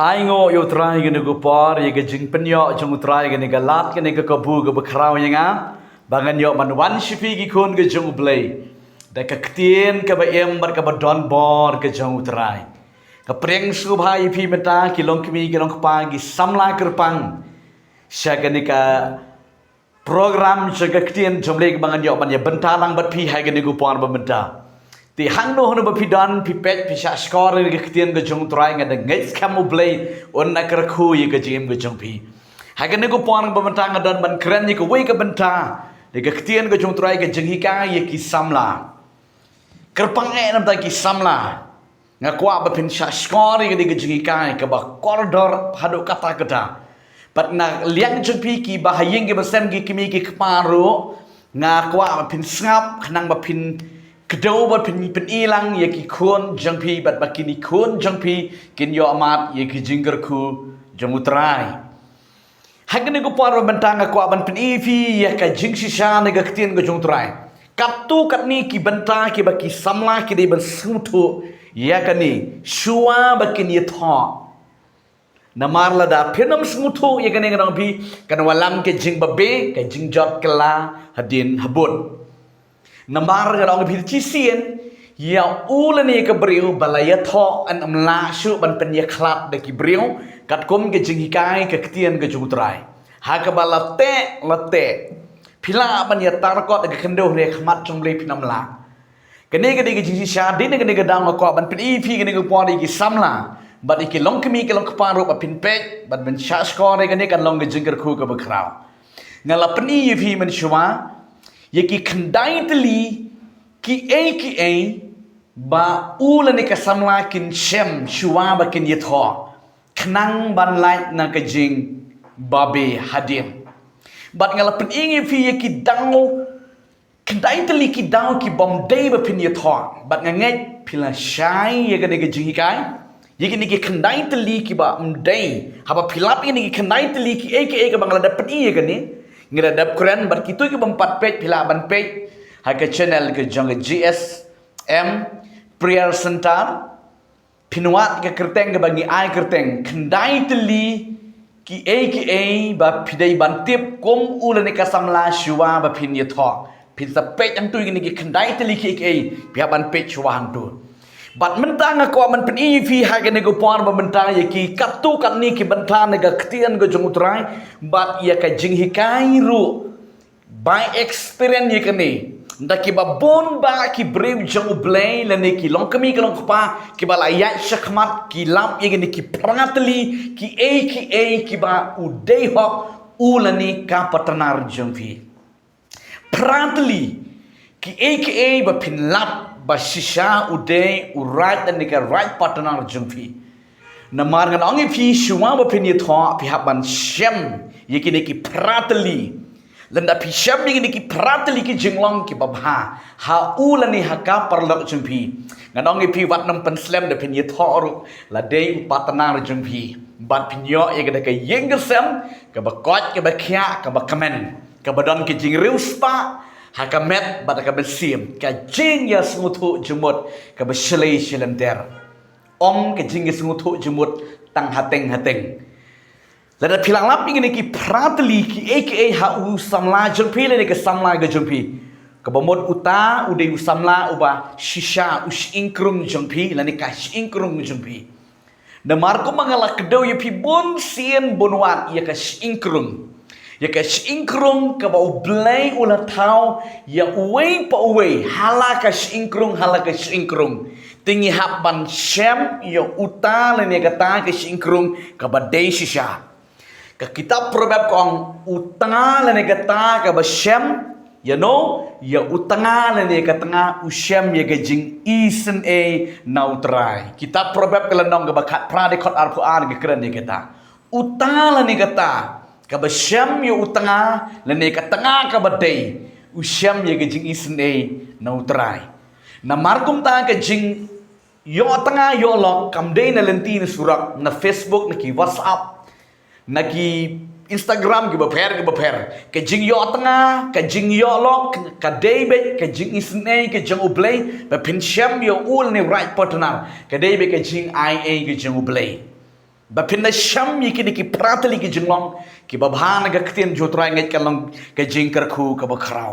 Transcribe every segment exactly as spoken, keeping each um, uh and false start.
Ai nguh ïa U Trai kane ka por, ïa ka jingpynïoh jong U Trai kane ka lad, kane ka kabu kaba khraw ïa nga ba ngan ïoh ban wan sha phi ki khun ka jong U Blei da ka ktien kaba im bad kaba don bor ka jong U Trai. Ka pyrshang sngewbha ïa phi mynta ki long kmie ki long kpa ki samla kyrpang sha kane ka program jong ka ktien jong U Blei kaba ngan ïoh ban ïa bynta lang bad phi ha kane ka por ba mynta. Te hangno hangno ba phi don, phi peit phi shah shkor ïa ka ktien ka jong U Trai, nga da ngeit skhem U Blei un da kyrkhu ïa ka jingim ka jong phi. Ha kane ka por ba mynta nga don ban kren ïa kawei ka bynta da ka ktien ka jong U Trai, ka jinghikai ïa ki samla. Kyrpang eh namar ki samla. Nga kwah ba phin shah shkor ïa kane ka jinghikai kaba kordor haduh katta katta. Bad na liang jong phi kiba ha ïing kiba sem ki kmie ki kpa ruh, nga kwah ba phin sngap khnang ba phin kdew bad phin pyni lang ïa ki khun jong phi bad ba kine khun jong phi kin ïoh mad ïa ki jingkyrkhu jong U Trai. Ha kane ka por ba mynta nga kwah ban pyni ïa phi ïa ka jingshisha na ka ktien ka jong U Trai. Katto katne ki bynta kiba ki samla ki dei ban sngewthuh ïa kane shuwa ba kin ïathoh. Namar lada phin ym sngewthuh ïa kane, nga ong ïa phi, kan wallam ka jingbabe, ka jingjot kylla hadien habud. Namar nga ong ïa phi, shisien ïa u lane ka briew ba la ïathoh yn ym lah shuh ban pynïakhlad da ki briew katkum ka jinghikai ka ktien ka jong U Trai. Ha kaba la teh la teh, phi lah ban ïatar kot da ka khyndew ha khmat jong U Blei, phin ym lah. Kane ka dei ka jingshisha. Dei na kane ka daw nga kwah ban pyni ïa phi kane ka por ïa ki samla bad ïa ki long kmie ki long kpa ruh ba phin peit bad ban shah shkor ïa kane, kan long ka jingkyrkhu kaba khraw. Nga la pyni ïa phi mynshuwa ïa ki khyndai tylli kiei kiei ba u lane ka samla kin shem shuwa ba kin ïathoh, khnang ban lait na ka jingbabe hadien. Bad nga la pyni ïa phi ïa ki daw, khyndai tylli ki daw ki bym dei ba phin ïathoh. Bad nga ngeit phi la shai ïa kane ka jinghikai, ïa kine ki khyndai tylli kiba ym dei. Haba phi lap ïa kine ki khyndai tylli kiei kiei kaba nga la dep pyni ïa kane, nga la dep kren, bad kito ki bym pat peit phi lah ban peit ha ka channel ka jong ka G S M Prayer Center. Phin wad ka kyrteng kaba ngi ai kyrteng khyndai tylli kiei kiei ba phi dei ban tip kum u lane ka samla shuwa ba phin ïathoh. Phin sa peit hangto ïa kine ki khyndai tylli kiei kiei, phi hap ban peit shuwa hangto. Bad mynta nga kwah ban pyni ïa phi ha kane ka por ba mynta ïa ki katto katne ki bynta na ka ktien ka jong U Trai bad ïa ka jinghikai ruh by experience ïa kane. Da kiba bun ba ki briew jong U Blei lane ki long kmie ki long kpa kiba la ïaid shakhmat, ki lap ïa kine ki phra tylli kiei kiei kiba u dei hok u lane ka partner jong phi. Phra tylli kiei kiei ba phin lap ba shisha u dei u right lane ka right partner jong phi. Namar ngan ong ïa phi, shuwa ba phin ïathoh phi hap ban shem ïa kine ki phra tylli. Lada phi shem ïa kine ki phra tylli ki jinglong kiba bha ha u lane ha ka paralok jong phi, ngan ong ïa phi, wat nym pynslem, da phin ïathoh ruh la dei u partner jong phi, bad phin ïoh ïa ka da ka ïing ka sem kaba koit kaba khiah kaba kmen, kaba don ka jingriewspah ha ka met bad ha ka mynsiem, ka jingïasngewthuh jingmut kaba shlei shlynter. Ym ka jingïasngewthuh jingmut tang hateng hateng. Lada phi la lap ïa kine ki phra tylli kiei kiei ha u samla jong phi lane ka samla ka jong phi, kaba mut uta u dei u samla uba shisha, u shyieng krung jong phi lane ka shyieng krung jong phi. Namar kumba nga la kdew ïa phi bun sien bun wat ïa ka shyieng krung. Ïa ka shyieng krung kaba U Blei u la thaw ïa uwei pa uwei, ha la ka shyieng krung, ha la ka shyieng krung. Te ngi hap ban shem ïa uta lane kata ka shyieng krung kaba dei shisha. Ka kitab Proverb ka ong, uta lane kata kaba shem ïa no, ïa u tnga lane ka tnga u shem ïa ka jingisynei na U Trai. Kitab Proverb ka lynnong kaba khatphra dkhot arphew ar ka kren ïa kata. Uta lane kata kaba shem ïa u tnga lane ka tnga kaba dei, u shem ïa ka jingisynei na U Trai. Namar kumta ka jingïoh tnga ïoh lok kam dei na lynti na surok, na Facebook, na ki WhatsApp, na ki Instagram, kiba pher kiba pher. Ka jingïoh tnga, ka jingïoh lok ka dei beit ka jingisynei ka jong U Blei, ba phin shem ïa u lane u right partner, ka dei beit ka jingaiei ka jong U Blei. Ba phin da shem ïa kine ki phra tylli ki jinglong kiba bha na ka ktien jong u Trai, ngeit ka long ka jingkyrkhu kaba khraw.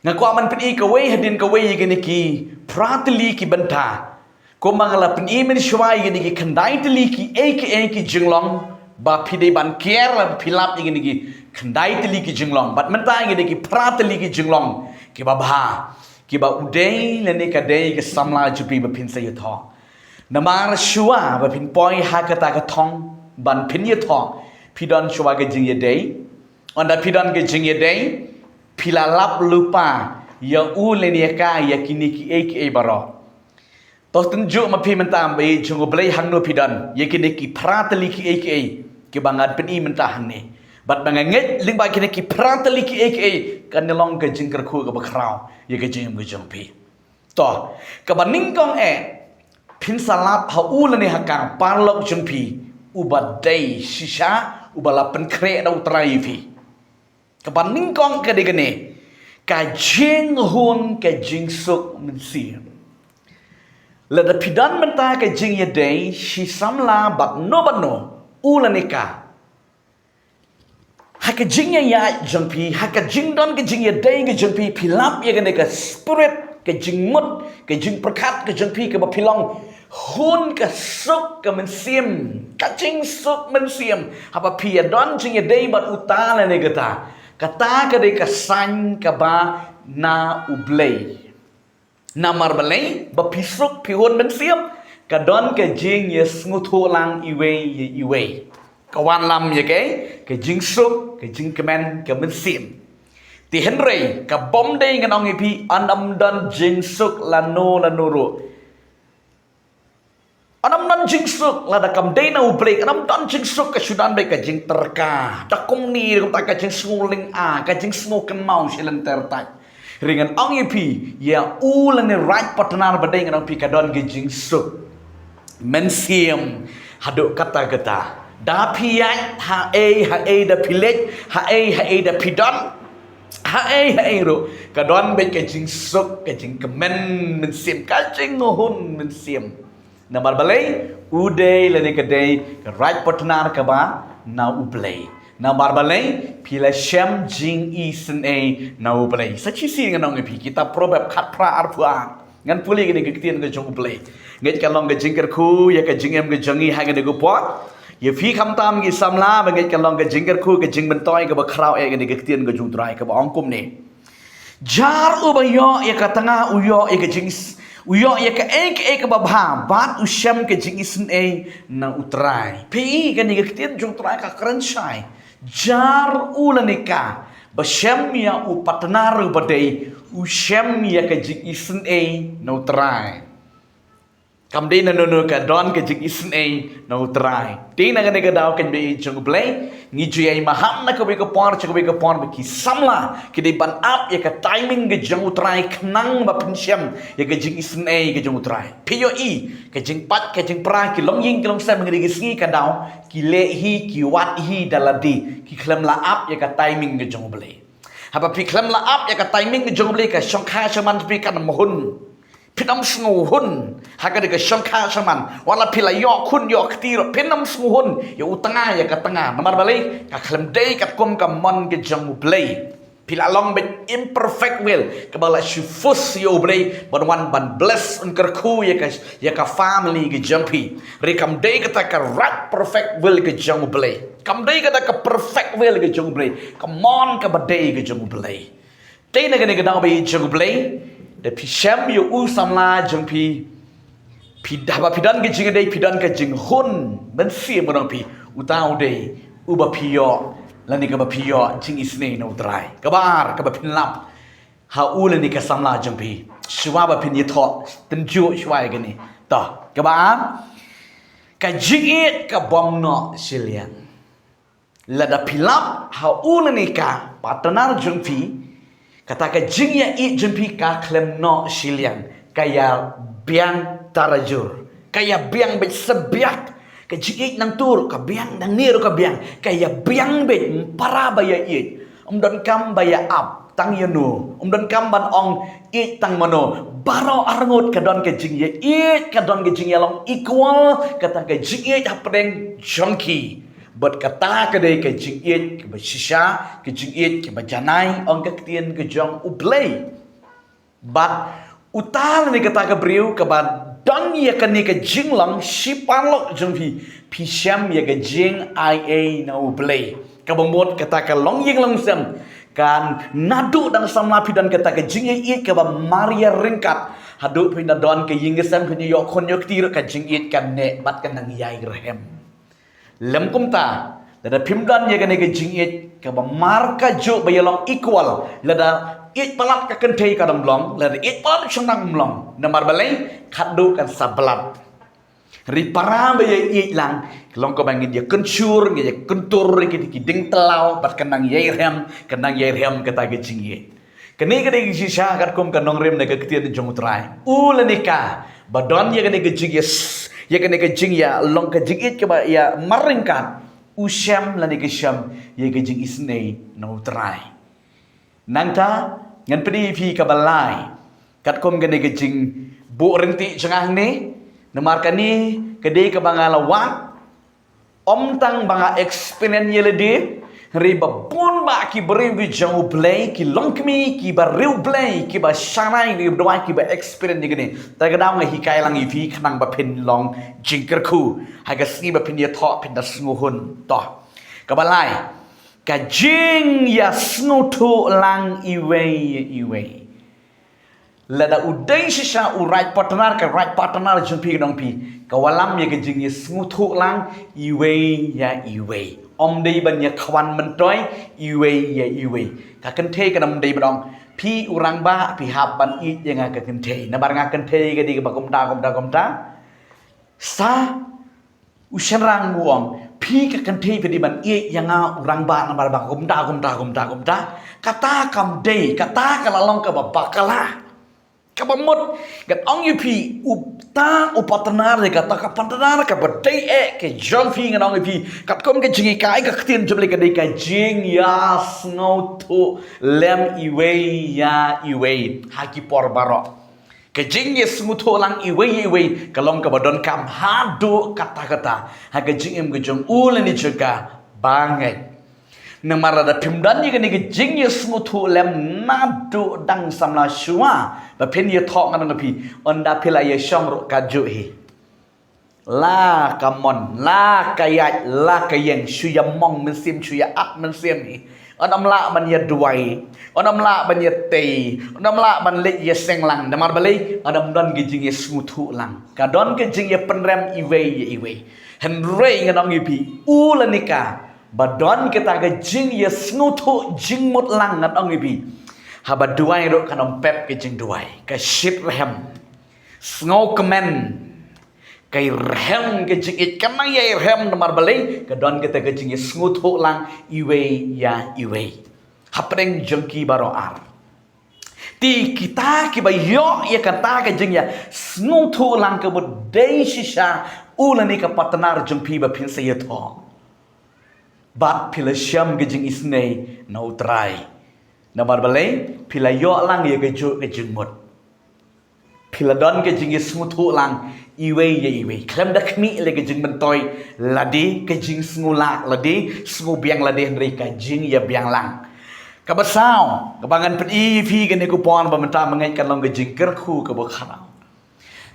Nga kwah ban pyni kawei hadien kawei ïa kine ki phra tylli ki bynta. Kumba nga la pyni mynshwa ïa kine ki khyndai tylli kiei kiei ki jinglong, ba phi dei ban kiar la phi lap ïa kine ki khyndai tylli ki jinglong. Bad mynta ïa kine ki phra tylli ki jinglong kiba bha, kiba u dei lane ka dei ka samla jong phi ba phin sa ïathoh. Namar shuwa ba phin poi ha kata ka thong ban phin ïathoh, phi don shuwa ka jingïadei. Ynda phi don ka jingïadei, phi la lap lypa ïa u lane ïa ka ïa kine kiei kiei baroh. To tynjuh ma phi mynta ba ïeit jong u Blei hangno phi don ïa kine ki phra tylli kiei kiei kiba ngan pyni mynta hangne. Bad ba nga ngeit lyngba kine ki phra tylli kiei kiei kan long ka jingkyrkhu kaba khraw ïa ka jingim ka jong phi. To, kaba nyngkong eh, phin sa lap ha u lane ha ka paralok jong phi uba dei shisha, uba la pynkhreh da u Trai ïa phi. Kaba nyngkong ka dei kane, ka jinghun ka jingsuk mynsiem. Lada phi don mynta ka jingïadei shi samla bad no bad no, u lane ka, ha ka jingïaid jong phi, ha ka jingdon ka jingïadei ka jong phi, phi lap ïa kane ka spirit, ka jingmut, ka jingpyrkhat ka jong phi kaba phi long hun ka suk ka mynsiem, ka jingsuk mynsiem. Haba phi ïa don jingïadei bad uta lane kata, kata ka dei ka sign kaba na u Blei. Namar balei? Ba phi suk phi hun mynsiem, ka don ka jingïasngewthuh lang iwei ïa iwei. Ka wanlam ïa kaei? Ka jingsuk, ka jingkmen ka mynsiem. Te hynrei ka bym dei, ngan ong ïa phi, ynda ym don jingsuk lano lano ruh. Ynda ym don jingsuk, lada kam dei na u Blei, ynda ym don jingsuk ka shu don beit ka jingtyrka. Da kumne, da kumta ka jingsngew lynga, ka jingsngew kynmaw shi lynter tait. Hynrei ngan ong ïa phi, ïa u lane right partner ba dei, ngan ong ïa phi, ka don ka jingsuk mynsiem haduh katta katta. Da phi ïaid haei haei da phi leit, haei haei da phi don, haei haei ruh, ka don beit ka jingsuk, ka jingkmen mynsiem, ka jinghun mynsiem. Namar balei? U dei lane ka dei ka right partner kaba na u Blei. Namar balei? Phi la shem jingisynei na u Blei. Sa shisien ngan ong ïa phi, kitab Proverb khatphra arphew ar. Ngan pule kane ka ktien ka jong u Blei. Ngeit ka long ka jingkyrkhu ïa ka jingim ka jong ngi ha kane ka por. Ïa phi khamtam ki samla, ba ngeit ka long ka jingkyrkhu, ka jingmyntoi kaba khraw ïa kane ka ktien ka jong u Trai kaba ong kumne. Jar uba ïoh ïa ka tnga u ïoh ïa ka jing, u ïoh ïa kaei kaei kaba bha, bad u shem ka jingisynei na u Trai. Phi i kane ka ktien jong u Trai ka kren shai. Jar u lane ka ba shem ïa u partner uba dei, u shem ïa ka jingisynei na u Trai. Kam dei na no no, ka don ka jingisynei na u Trai. Te na kane ka daw, kane ka daw jong u Blei, ngi ju ïai maham na kawei ka por sha kawei ka por, ba ki samla ki dei ban ap ïa ka timing ka jong u Trai khnang ba phin shem ïa ka jingisynei ka jong u Trai. Phi ïohi ka jingpait ka jingpra, ki longïing ki longsem, ha kine ki sngi ka daw ki leh hi, ki wad hi da lade, ki khlem la ap ïa ka timing ka jong u Blei. Haba phi khlem la ap ïa ka timing ka jong u Blei, ka shongkha shaman phi kan ym hun. Phin ym sngewhun ha kane ka shongkha shaman. Wat la phi la ïoh khun ïoh kti ruh, phin ym sngewhun ïa u tnga ïa ka tnga. Namar balei? Ka khlem dei katkum ka mon ka jong u Blei. Phi la long beit imperfect will kaba la shu force ïa u Blei ban wan ban bless, un kyrkhu ïa ka, ïa ka family ka jong phi. Hynrei kam dei kata ka right perfect will ka jong u Blei. Kam dei kata ka perfect will ka jong u Blei, ka mon kaba dei ka jong u Blei. Te na kane ka daw, ba ïeit jong u Blei, da phi shem ïa u samla jong phi, phi da, haba phi don ka jingïadei, phi don ka jinghun mynsiem, ba ong phi, uta u dei uba phi ïoh lane kaba phi ïoh jingisynei na u Trai. Kaba ar, kaba phin lap ha u lane ka samla jong phi shuwa ba phin ïathoh, tynjuh shuwa ïa kane. To, kaba ar, ka jingïeit ka bym noh shiliang. Lada phi lap ha u lane ka partner jong phi, kata ka jingïaieit jong phi ka khlem noh shiliang, ka ïa biang tarajur, ka ïa biang beit, sa biang. Ka jingïeit nangta ruh ka biang, nangne ruh ka biang, ka ïa biang beit. Para ba ïaieit, ym donkam ba ïa ap. tang ïa no. Um donkam ban ong ïeit tang mano. Baroh arngut ka don ka jingïeit, ka don ka jingïalong equal, kata ka jingïeit hapdeng jong ki. Bad kata ka dei ka jingïeit kaba shisha, ka jingïeit kaba janai, ong ka ktien ka jong U Blei. Bad uta lane kata ka briew kaba don ïa kane ka jinglong shi paralok jong phi, phi shem ïa ka jingaiei na U Blei. Kaba mut kata ka longïing longsem, kan naduh dang samla phi don kata ka jingïeit kaba mar ïa ryngkat. Haduh phi na don ka ïing ka sem, phi na ïoh khun ïoh kti ruh, ka jingïeit kan neh bad kan nang ïai rhem. Lem kumta, lada phim don ïa kane ka jingïeit kaba mar kajuh ba ïalong equal, lada ïeit palat ka kynthei ka dang long, lada ïeit palat u shynrang um long. Namar balei? Khadduh kan sa blad. Ri para ba ïa ïeit lang, ka long kaba ngin ïa kynshur, ngin ïa kyntur, ki, ki ding tlaw, bad kan nang ïai rhem, kan nang ïai rhem kata ka jingïeit. Kane ka dei ka shisha katkum ka nongrim na ka ktien jong U Trai. U lane ka ba don ïa kane ka jingïa s-, ïa kane ka jingïalong ka jingïeit kaba ïa mar ryngkat, u shem lane ka shem ïa ka jingisynei na U Trai. Nangta ngan pyni ïa phi kaba lai katkum kane ka jingbuh ryntih jong nga hangne. Namar kane ka dei kaba nga la wad, ym tang ba nga experience ïa lade, hynrei ba bun bah ki briew ki jong U Blei, ki longkmie, kiba riewblei, kiba shakri, kiba duwai, kiba experience ïa kane. Te ka daw nga hikai lang ïa phi khnang ba phin long jingkyrkhu ha ka sngi ba phin ïathoh, phin da sngewhun. To, kaba lai, ka jingïasngewthuh lang iwei ïa iwei. Lada u dei shisha u right partner, ka right partner jong phi, ka nong phi, ka wallam ïa ka jingïasngewthuh lang iwei ïa iwei. Ym dei ban ïakhwan myntoi iwei ïa iwei. Ka kynthei kan ym dei ban ong, phi u rangbah, phi hap ban ïeit ïa nga ka kynthei. Namar nga kynthei ka dei kaba kumta, kumta, kumta. Sa u shynrang u ong, phi ka kynthei phi dei ban ïeit ïa nga u rangbah namar ba kumta, kumta, kumta, kumta. Kata kam dei, kata ka la long kaba bakla. Kaba mut, ngan ong ïa phi, uta u partner, kata ka partner kaba dei eh ka jong phi, ngan ong ïa phi, katkum ka jinghikai ka ktien jong U Blei, ka dei ka jingïasngewthuh lem iwei ïa iwei ha ki por baroh. Ka jingïasngewthuh lang iwei ïa iwei ka long kaba donkam haduh katta katta ha ka jingim ka jong u lane jong ka bangeit. Namar lada phim don ïa kane ka jingïasngewthuh lem naduh dang samla shuwa ba phin ïathoh, ngan ong ïa phi, ynda phi la ïashong ruh kajuh hi. La ka mon, la ka ïaid, la ka ïeng, shu ïamong mynsiem, shu ïa-at mynsiem hi. Yn ym lah ban ïa duwai, yn ym lah ban ïa tei, yn ym lah ban leit ïaseng lang. Namar balei? Yn ym don ka jingïasngewthuh lang. Ka don ka jingïapynrem iwei ïa iwei. Hynrei ngan ong ïa phi, u lane ka ba don kata ka jingïasngewthuh jingmut lang, ngan ong ïa phi, haba duwai ruh kan ym pep ka jingduwai, ka shit rhem. Sngewkmen. Ka rhem ka jingïeit, kan nang ïa rhem namar balei? Ka don kata ka jingïasngewthuh lang iwei ïa iwei hapdeng jong ki baroh ar. Te kita kiba ïoh ïa kata ka jingïasngewthuh lang kaba dei shisha u lane ka partner jong phi ba phin sa ïathoh. Bad phi la shem ka jingisynei na U Trai. Namar balei? Phi la ïoh lang ïa kajuh ka jingmut. Phi la don ka jingïasngewthuh lang iwei ïa iwei. Khlem da khmih lei ka jingmyntoi lade, ka jingsngewlah lade, sngewbiang lade, hynrei ka jingïabiang lang. Kaba saw, kaba ngan pyni ïa phi kane ka por ba mynta mynngeit, kan long ka jingkyrkhu kaba khraw.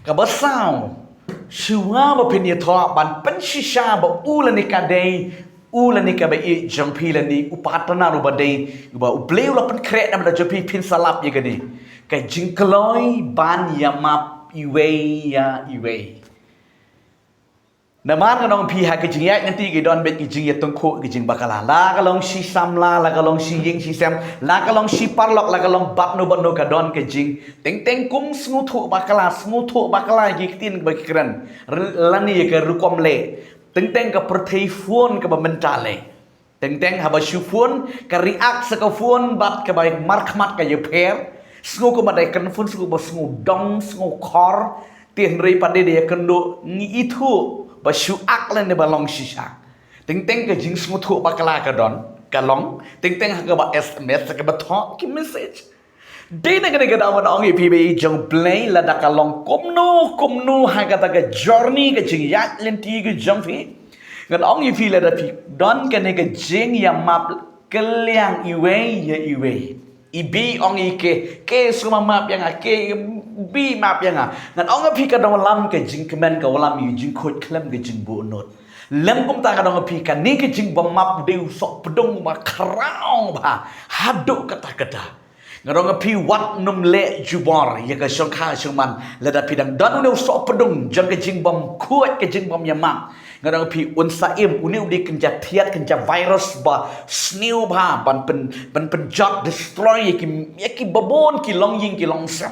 Kaba saw, shuwa ba phin ïathoh, ban pynshisha ba u lane ka dei u lane kaba ïeit jong phi lane u partner uba dei uba U Blei u la pynkhreh na bynta jong phi, phin sa lap ïa kane. Ka jingkloi ban ïamap iwei ïa iwei. Namar ngan ong ïa phi, ha ka jingïaid lynti ki don beit ki jingïatyngkhuh, ki jingbakla. La ka long shi samla, la ka long shi ïing shi sem, la ka long shi paralok, la ka long bad no bad no, ka don ka jing teng teng kum sngewthuh bakla, sngewthuh bakla ïa ki ktien bad ki kren. Lane ïa ka rukom leh. Teng teng ka pyrthei phone kaba mynta lei. Teng teng haba shu phone, ka react sa ka phone bad kaba markhmat ka ïapher. Sngew kumba dei kren phone, sngew ba sngewdom, sngewkhor. Te hynrei pat dei da ïakynduh, ngi ithuh ba shu ak lane ba long shisha. Teng teng ka jingsngewthuh bakla ka don. Ka long teng teng ha kaba S M S, ha kaba thoh ki message. Dei na kane ka daw ngan ong ïa phi ba i jong Blei, lada ka long kumno kumno ha kata ka journey ka jingïaid lynti ka jong phi, ngan ong ïa phi, lada phi don kane ka jingïamap kylliang iwei ïa iwei. I Bee ong i Kay, Kay sngewbha map ïa nga, Kay, Bee map ïa nga. Ngan ong ïa phi, ka dang wallam ka jingkmen, ka wallam ïa u jingkhuid khlem ka jingbuhnud. Lem kumta ngan ong ïa phi, kane ka jingbym map u dei u sohpdung uba khraw bha haduh katta katta. Ngan ong ïa phi, wat nym leh jubor ïa ka shongkha shongman. Lada phi dang don une u sohpdung jong ka jingbym khuid, ka jingbym ïamap, ngan ong ïa phi, un sa im, une u dei kynja thiat, kynja virus ba sniew bha ban pyn, ban pynjot, destroy ïa ki, ïa kiba bun ki longïing ki longsem.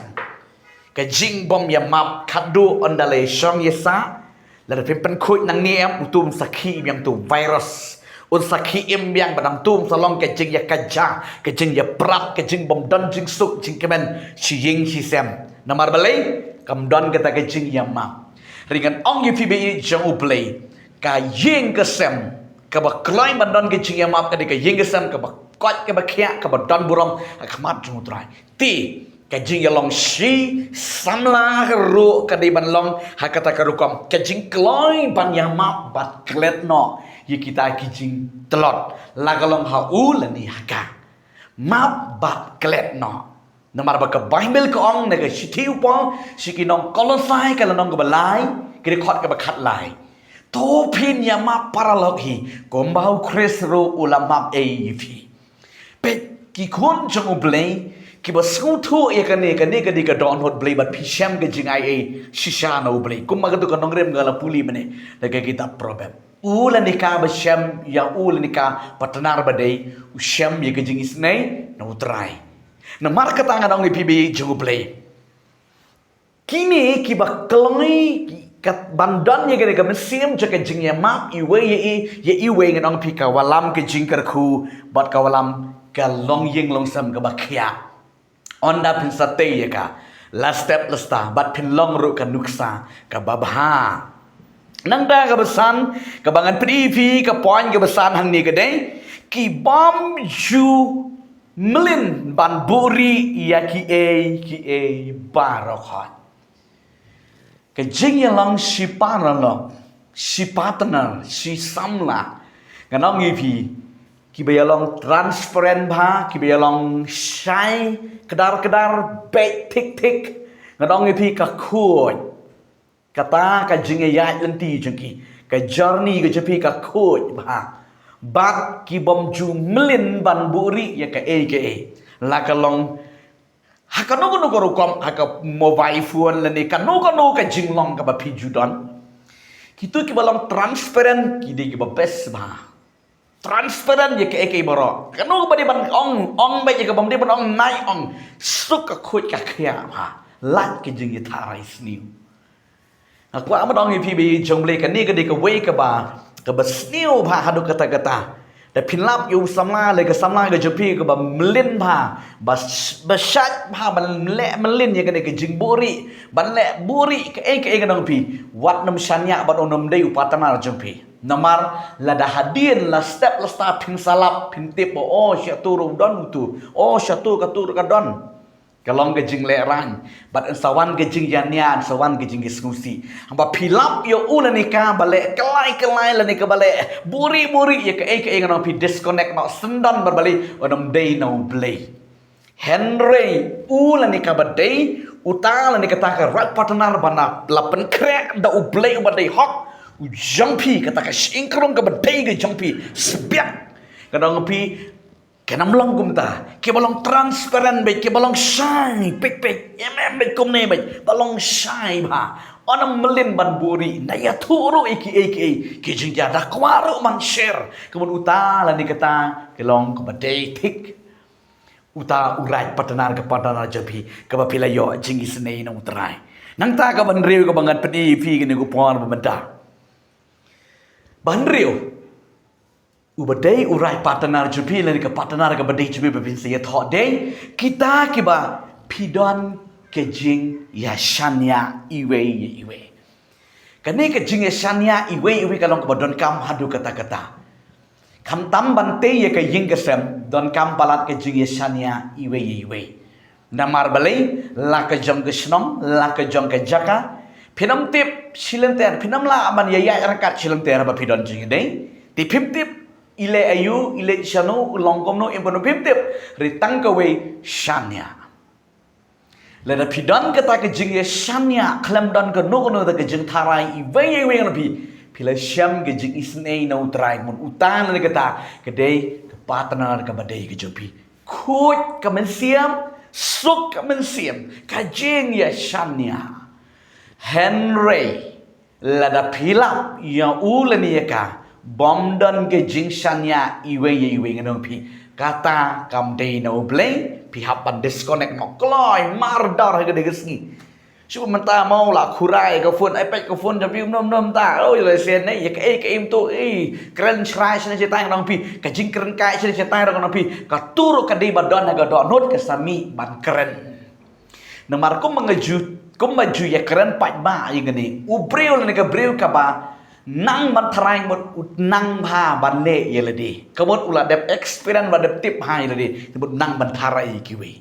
Ka jingbym ïamap, khadduh ynda la ïashong ïasah, lada phim pynkhuid nangne em, utu un sa khih biang, utu virus un sa khih im biang, ba dang utu un sa long ka jingïakajia, ka jingïaprat, ka jingbym don jingsuk jingkmen sha ïing sha sem. Namar balei? Kam don kata ka jingïamap. Hynrei ngan ong ïa phi ba i jong U Blei, ka ïing ka sem kaba kloi ban don ka jingïamap ka dei ka ïing ka sem kaba koit, kaba khiah, kaba don burom ha khmat jong U Trai. Te ka jingïalong shi samla ruh ka dei ban long ha kata ka rukom, ka jingkloi ban ïamap bad klet noh ïa kita ki jingtlot, la ka long ha u lane ha ka. Map bad klet noh. Namar ba ka Baibl ka ong, na ka shithi u Paul sha ki nong Kolosai, ka lynnong kaba lai, ka dkhot kaba khatlai: To phin ïamap paralok hi, kumba u Khrist ruh u la map ei ïa phi. Peit, ki khun jong U Blei kiba sngewthuh ïa kane, kane ka dei ka dohnud Blei, bad phi shem ka jingaiei shisha na U Blei. Kumba katto ka nongrim ka la pule mynne na ka kitab Proverb, u lane ka ba shem ïa u lane ka partner ba dei, u shem ïa ka jingisynei na U Trai. Namar kata ngan ong ïa phi ba i jong U Blei, kine kiba kloi ka ban don ïa kane ka mynsiem jong ka jingïamap iwei ïa i, ïa iwei, ngan ong ïa phi, ka wallam ka jingkyrkhu bad ka wallam ka longïing longsem kaba khiah. Ynda phin sa tei ïa ka la step la star bad phin long ruh ka nuksa kaba bha. Nangta kaba san, kaba ngan pyni ïa phi, ka point kaba san hangne ka dei, ki bym ju mlien ban buhrieh ïa kiei kiei baroh khoit. Ka jingïalong shi paralok, shi partner, shi samla, ngan ong ïa phi, kiba ïalong transparent bha, kiba ïalong shai kdar kdar, beit thik thik, ngan ong ïa phi, ka khuid. Kata ka jingïaid lynti jong ki, ka journey ka jong phi ka khuid bha. Bad ki bym ju mlien ban buhrieh ïa kaei kaei, la ka long ha kano kano ka rukom, ha ka mobile phone lane kano kano ka jinglong kaba phi ju don. Kito kiba long transparent ki dei kiba best bha. Transparent ïa kaei kaei baroh. Kano kaba dei ban ong, ong beit, ïa kaba ym dei ban ong, nai ong. Suk ka khuid ka khiah bha. Lait ka jingïatharai sniew. Nga kwah ban ong ïa phi ba i jong U Blei, kane ka dei kawei kaba, kaba sniew bha haduh katta katta. Da phin lap ïa u samla lane ka samla ka jong phi kaba mlien bha, ba, ba shait bha ban leh mlien ïa kane ka jingbuhrieh, ban leh buhrieh kaei kaei, ngan ong ïa phi, wat nym shaniah bad un ym dei u partner jong phi. Namar lada hadien la step la star phin sa lap, phin tip ba, oh, sha tu ruh u don utu, oh, sha tu katu ruh ka don. Ka long ka jinglehraiñ. Bad yn sa wan ka jingïania, yn sa wan ka jingïasngewsih. Haba phi lap ïa u lane ka ba leh kyllai kyllai lane kaba leh buhrieh buhrieh ïa kaei kaei, ngan ong ïa phi, disconnect noh, syndon bad balei, un ym dei na U Blei. Hynrei u lane ka ba dei, uta lane kata ka right partner ba na la pynkhreh da U Blei uba dei hok, u jong phi, kata ka shyieng krung kaba dei ka jong phi, sbiak. Ngan ong ïa phi, kan ym long kumta. Kiba long transparent beit, kiba long shai peit peit, em em beit, kumne beit, ba long shai bha. Un ym mlien ban buhrieh, nda ïathuh ruh ïa kiei kiei ki jingïada, kwah ruh ban share. Kumno uta lane kata ka long kaba dei thik. Uta u right partner, ka partner jong phi kaba phi la ïoh jingisynei na U Trai. Nangta kaba hynriew kaba ngan pyni ïa phi kane ka por ba mynta. Ba hynriew, uba dei u right partner jong phi lane ka partner kaba dei jong phi ba phin sa ïathoh dei kita kiba phi don ka jingïashaniah iwei ïa iwei. Kane ka jingïashaniah iwei ïa iwei ka long kaba donkam haduh katta katta. Khamtam ban tei ïa ka ïing ka sem, donkam palat ka jingïashaniah iwei ïa iwei. Namar balei, la ka jong ka shnong, la ka jong ka jaka, phin ym tip shilynter, phin ym lah ban ïa ïaid ryngkat shilynter ba phi don jingïadei. Te phim tip, i leh aïu, i leit shano, u long kumno, im kumno, phim tip. Hynrei tang kawei, shaniah. Lada phi don kata ka jingïashaniah, khlem don kano kano kata ka jingtharai iwei ïa iwei ngan ong ïa phi, phi la shem ka jingisynei na U Trai, namar uta lane kata ka dei ka partner kaba dei ka jong phi. Khuid ka mynsiem, suk ka mynsiem, ka jingïashaniah. Hynrei lada phi lap ïa u lane ïa ka, bym don ka jingshaniah iwei ïa iwei, ngan ong ïa phi, kata kam dei na U Blei. Phi hap ban disconnect noh kloi mardor ha kane ka sngi. Shu mynta mo la khurai ka phone, ai peit ka phone jong phi, ym nym nym ta. Oh, ïa la sien ne, ïa kaei kaei mynta, ei, kren shrai shane shatai, ngan ong ïa phi, ka jingkren kai shane shatai, ngan ong ïa phi, kato ruh ka dei ba don ha ka dohnud, ka sa mih ban kren. Namar kumba nga ju, kumba ju ïakren paidbah ïa kane, u briew lane ka briew kaba nang ban tharai mut u nang bha ban leh ïa lade. Ka mut u la dep experience, u la dep tip bha ïa lade, te mut nang ban tharai ïa kiwei.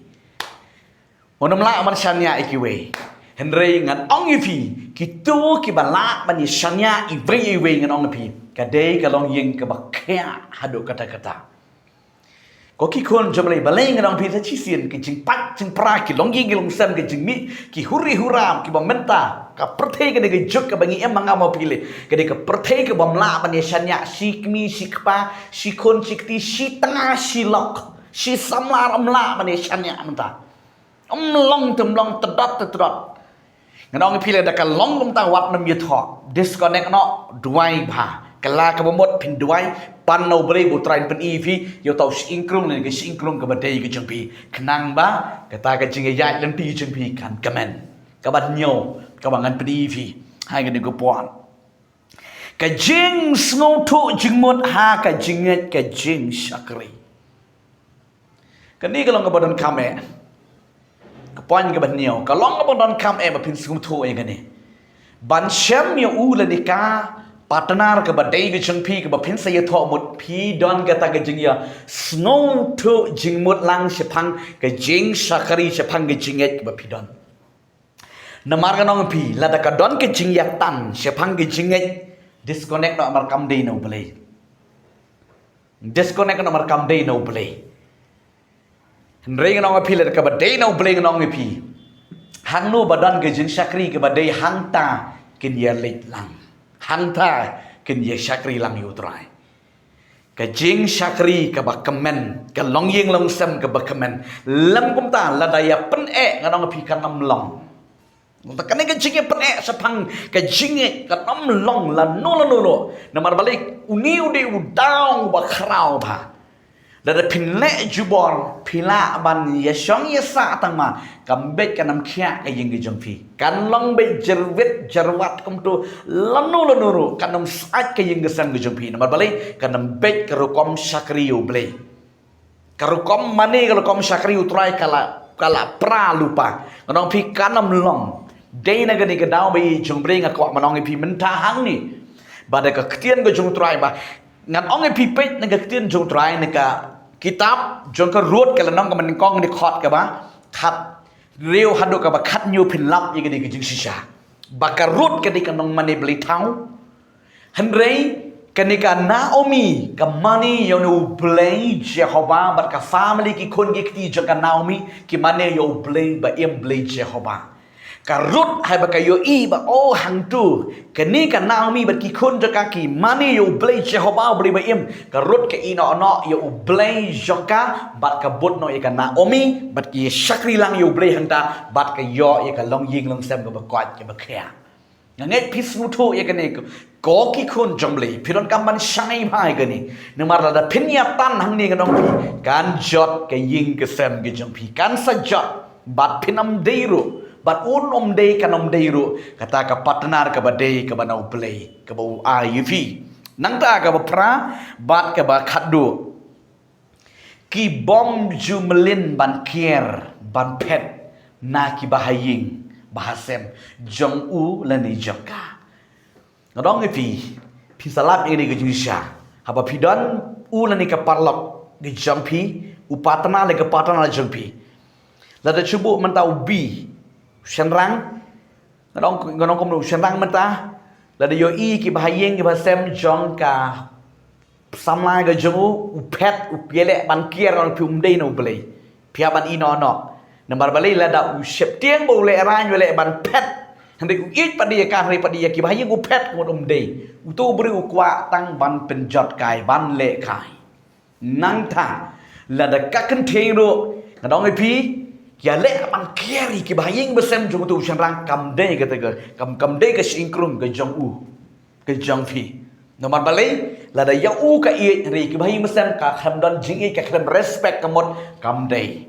Ym lah ban shaniah ïa kiwei. Hynrei ngan ong ïa phi, kito kiba lah ban ïashaniah iwei ïa iwei, ngan ong ïa phi, ka dei ka longïing kaba khiah haduh katta katta. Ko ki khun jong U Blei, balei ngan ong ïa phi, sa shisien ki jingpait jingpra, ki longïing ki longsem, ki jingmih, ki huri hura, kiba mynta ka pyrthei ka dei ka juk kaba ngi im ma nga ma phi lei. Ka dei ka pyrthei kaba ym lah ban ïashaniah, shi kmie shi kpa, shi khun shi kti, shi tnga shi lok, shi samla ym lah ban ïashaniah mynta. Ym long te ym long, tdot te tdot. Ngan ong ïa phi, lada ka long kumta, wat nym ïathoh. Disconnect noh, duwai bha. Kylla kaba mut phin duwai, pan na U Blei ba U Trai un pyni ïa phi ïa uta u shyieng krung lane ka shyieng krung kaba dei ka jong phi, khnang ba kata ka jingïaid lynti jong phi kan kmen. Kaba hynñiew kaba ngan pyni ïa phi ha kane ka por, ka jingsngewthuh jingmut ha ka jingngeit, ka jingshakri. Kane ka long kaba donkam eh. Ka point kaba hynñiew, ka long kaba donkam eh ba phin sngewthuh ïa kane. Ban shem ïa u lane ka partner kaba dei ka jong phi, kaba phin sa ïathoh mut, phi don kata ka jingïasngewthuh jingmut lang shaphang ka jingshakri, shaphang ka jingngeit kaba phi don. Namar ngan ong ïa phi, lada ka don ka jingïatan shaphang ka jingngeit, disconnect noh, namar kam dei na U Blei. Disconnect noh, namar kam dei na U Blei. Hynrei ngan ong ïa phi, lada kaba dei na U Blei, ngan ong ïa phi, hangno ba don ka jingshakri kaba dei, hangta kin ïaleit lang, hangta kin ïashakri lang ïa U Trai. Ka jingshakri kaba kmen, ka longïing longsem kaba kmen. Lym kumta, lada ïa pyneh, ngan ong ïa phi, kan ym long. Nangta kane ka jingïapyneh shaphang ka jingngeit kan ym long lano lano ruh. Namar balei, une u dei u daw uba khraw bha. Lada phin leh jubor, phi lah ban ïashong ïasah tang ma, kam beit, kan ym khiah ka ïing ka jong phi. Kan long beit jyrwit jyrwat kumto lano lano ruh, kan ym sait ka ïing ka sem ka jong phi. Namar balei, kan ym beit ka rukom shakri ïa U Blei. Ka rukom mane, ka rukom shakri U Trai ka la, ka la pra lypa. Ngan ong ïa phi, kan ym long. Dei na kane ka daw ba ïeit jong U Blei nga kwah ban ong ïa phi mynta hangne, ba da ka ktien ka jong U Trai ba, ngan ong ïa phi, peit na ka ktien jong U Trai, na ka kitab jong ka Ruth, ka lynnong kaba nyngkong, na ka dkhot kaba khathynriew haduh kaba khathynñiew, phin lap ïa kane ka jingshisha. Ba ka Ruth ka dei ka nongmane blei thaw. Hynrei kane ka Naomi ka mane ïa une U Blei Jehobah, bad ka family, ki khun ki kti jong ka Naomi ki mane ïa U Blei ba im, Blei Jehobah. Ka Ruth haba ka ïohi ba, oh, hangto kane ka Naomi bad ki khun jong ka ki mane ïa U Blei Jehobah, U Blei ba im, ka Ruth ka ïehnoh noh ïa U Blei jong ka bad ka bud noh ïa ka Naomi bad ki ïashakri lang ïa U Blei hangta bad ka ïoh ïa ka longïing longsem kaba koit kaba khiah. Nga ngeit phi sngewthuh ïa kane ko, ko ki khun jong U Blei, phi donkam ban shai bha ïa kane. Namar lada phin ïa tan hangne, ngan ong ïa phi, kan jot ka ïing ka sem ka jong phi, kan sa jot, bad phin ym dei ruh, bad un ym dei, kan ym dei ruh kata ka partner kaba dei, kaba na U Blei, kaba u ai ïa phi. Nangta kaba phra bad kaba khatduh. Ki bym ju mlien ban kiar ban phet na ki bahaïing bahasem jong u lane jong ka. Nga ong ïa phi, phi sa lap ïa kane ka jingshisha. Haba phi don u lane ka paralok ka jong phi, u partner lane ka partner jong phi. Lada shu buh mynta u bri, u shynrang, nga ong, nga ong kumno, u shynrang mynta, lada ïohi ki bahaïing ki bahasem jong ka samla ka jong u, u phet, u ïaleh ban kiar, nga ong phi um dei na U Blei. Phi hap ban ïehnoh noh. Namar balei? Lada u sheptieng ba u lehraiñ, u leh ban phet, hynrei u ïeit pat ïa ka, hynrei pat ïa ki bahaïing u phet, ka mut um dei. Uto u briew u kwah tang ban pynjot kai, ban leh kai. Nangta lada ka kynthei ruh, nga ong ïa phi, ïaleh ban kiar ïa ki bahaïing bahasem jong uto u shynrang, kam dei kata ka, kam, kam dei ka shyieng krung ka jong u, ka jong phi. Namar balei? Lada ïa u ka ïeit, hynrei ki bahaïing bahasem ka khlem don jingïeit, ka khlem respect, ka mut kam dei.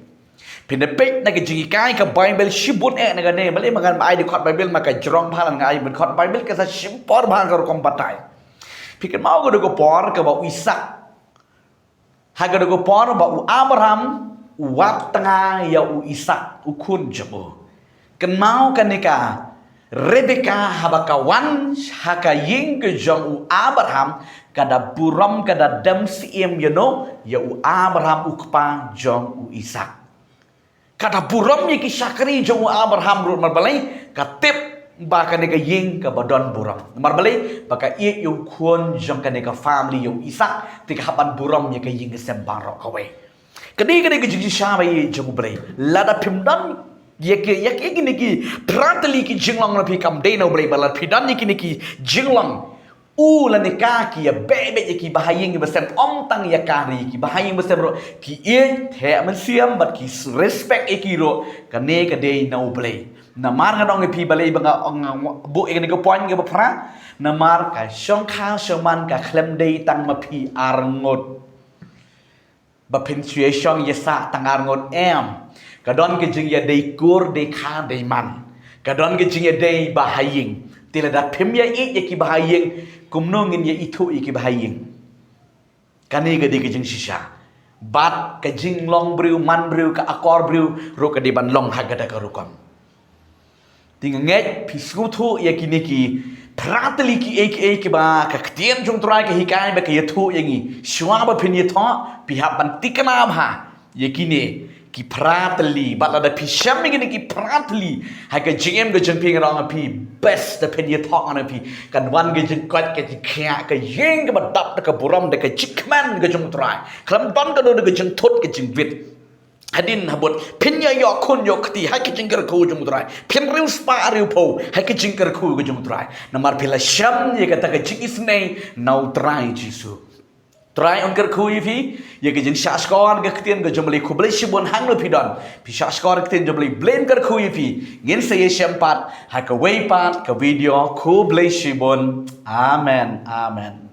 Phin da peit na ka jinghikai ka Baibl shibun eh na kane, balei ma ngan ai dkhot Baibl, ma ka jrong bha, nga ai dkhot Baibl ka sa shim por bha ka rukom batai. Phi kynmaw ka dei ka por kaba u Isak, ha ka dei ka por ba u Abraham u wad tnga ïa u Isak, u khun jong u. Kynmaw kane ka Rebeka, haba ka wan ha ka ïing ka jong u Abraham, ka da burom, ka da dem syiem ïa no, ïa u Abraham u kpa jong u Isak. Ka da burom ïa ki shakri jong u Abraham ruh, namar balei? Ka tip ba kane ka ïing kaba don burom. Namar balei? Ba ka ïeit ïa u khun jong kane ka family, ïa u Isak, te ka hap ban burom ïa ka ïing ka sem baroh kawei. Kane, kane ka jingshisha ba ïeit jong U Blei. Lada phim don ïa ki, ïa ki, ïa kine ki phra tylli ki jinglong na phi, kam dei na U Blei. Ba lada phi don ïa kine ki jinglong, u lane ka ki ïa beh beh ïa ki bahaïing bahasem, ym tang ïa ka, hynrei ki bahaïing bahasem ruh ki ïeit, theh mynsiem, bad ki respect ïa ki ruh, kane ka dei na U Blei. Namar nga ong ïa phi balei ba nga ong, nga buh ïa kane ka point kaba phra. Namar ka shongkha shongman ka khlem dei tang ma phi arngut. Ba phin shu ïa shong ïa sah tang arngut, em. Ka don ka jingïadei kur, dei kha, dei man. Ka don ka jingïadei bahaïing. Te lada phim ïa ïeit ïa ki bahaïing, kumno ngin ïa ithuh ïa ki bahaïing? Kane ka dei ka jingshisha. Bad ka jinglong briew, man briew, ka akor briew ruh ka dei ban long ha kata ka rukom. Te nga ngeit phi sngewthuh ïa kine ki phra tylli kiei kiei kiba ka ktien jong U Trai ka hikai bad ka ïathuh ïa ngi. Shuwa ba phin ïathoh, phi hap ban tikna bha ïa kine ki phra tylli. Bad lada phi shem ïa kine ki phra tylli ha ka jingim ka jong phi, nga ong ïa phi, best da phin ïathoh, nga ong ïa phi, kan wan ka jingkoit, ka jingkhiah, ka ïing kaba dap da ka burom, da ka jingkmen ka jong U Trai. Khlem don kano kano ka jingthut, ka jingwit. Hadien habud phin ïa ïoh khun ïoh kti ha ka jingkyrkhu jong U Trai, phin riewspah riewphew ha ka jingkyrkhu ka jong U Trai. Namar phi la shem ïa kata ka jingisynei na U Trai Jisu. Trai un kyrkhu ïa phi ïa ka jingshahshkor ka ktien ka jong U Blei. Khublei shibun hangno phi don. Phi shahshkor ka ktien jong U Blei, Blei un kyrkhu ïa phi. Ngin sa ïashem pat ha kawei pat ka video. Khublei shibun. Amen. Amen.